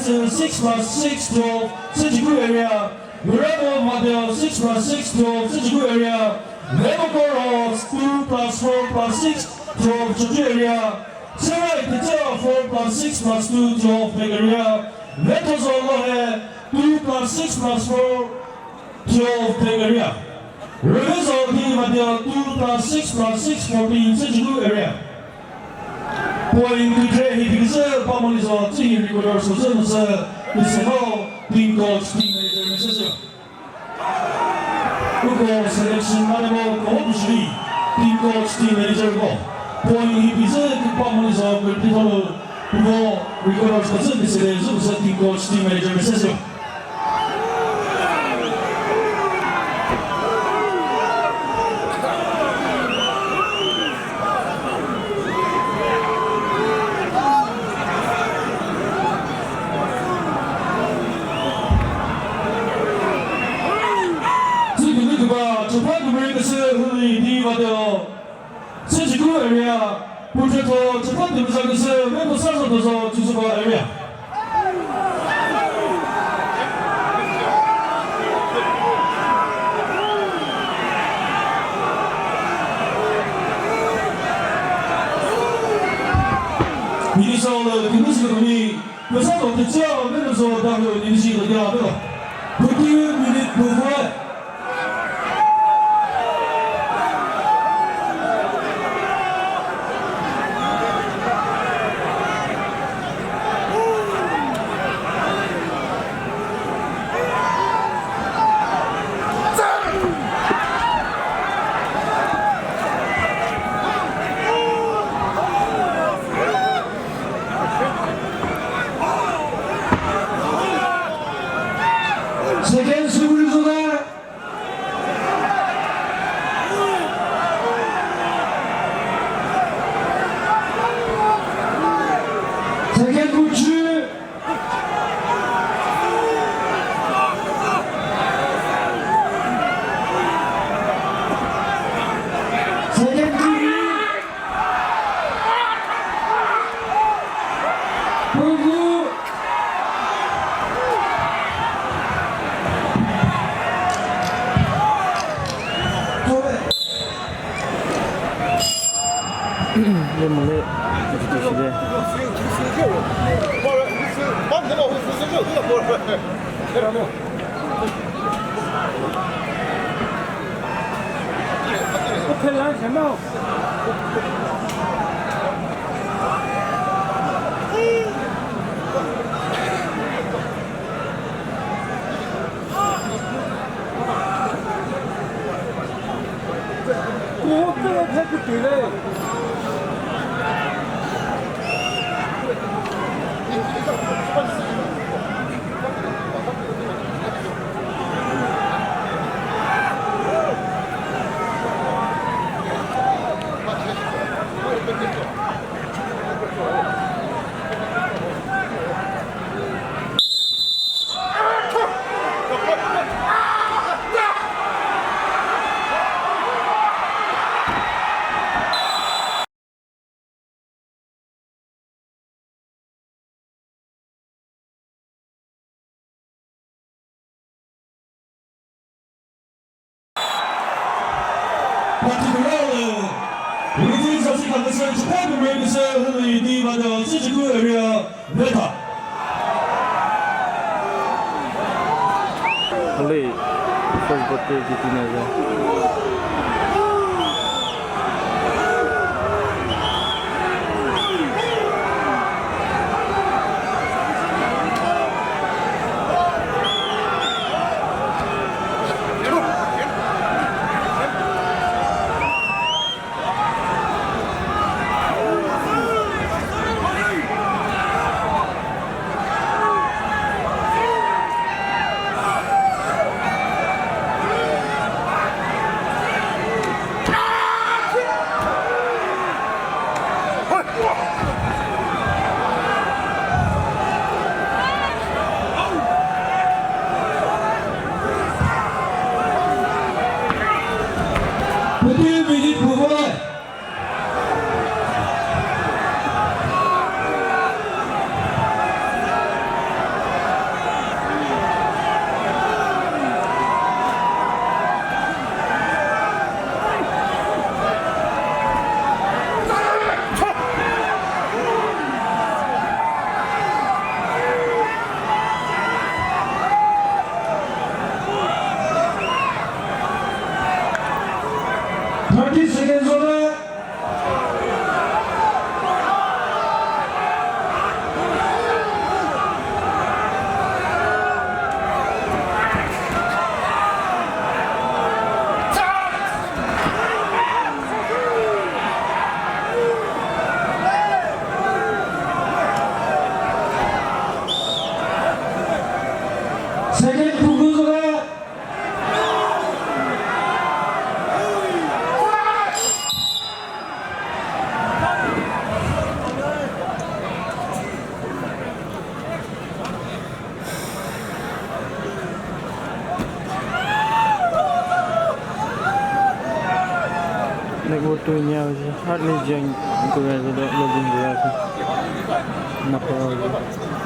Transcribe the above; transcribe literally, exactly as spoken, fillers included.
Six plus six, twelve, Sejiku area. Yurabo Madeo, six plus six, twelve, Sejiku area. Vemokoro, two plus four plus six, twelve, Chonju area. Serai Tetseo, four plus six plus two, twelve, Phek area. Vetozo Lohe, two plus six plus four, twelve, Phek area. Rüvezo Dima Madeo, two plus six plus six, fourteen, Sejiku area. Point kütre hi phiküzü Pamolizo tsühi recorder süzü müsü, Pisemo, team coach, team manager, message. Uko selection manemo ko hopshri, team coach, team manager ko. Point hi phiküzü Pamolizo kürtitholo, uko recorder süzü müsü, team coach, team manager, message. Tsü künü küba, chopha kümüre küsü hüli di vadeo. Sejiku area, Putretho, chopha kümüza küsü, Mekosa Zotozo, Chusuba area. Minnesota, Tennessee, Pesa to te cha, Minnesota, Tennessee, to ya, to. Fifteen minute move. Second, Suguri Zuda. Second, Kuchi. Second, Kuchi. Particularly, Referee Sasi Kangkasü, Chicago Red Sir, Hulu Yudi Vado, Sichuku area, Veta. Hali, first ball te jiti na ja. Thirty seconds order. Second phuku zora. Neko tu nya ji hardly jeng kura ji do login kura ji. Na pa ji.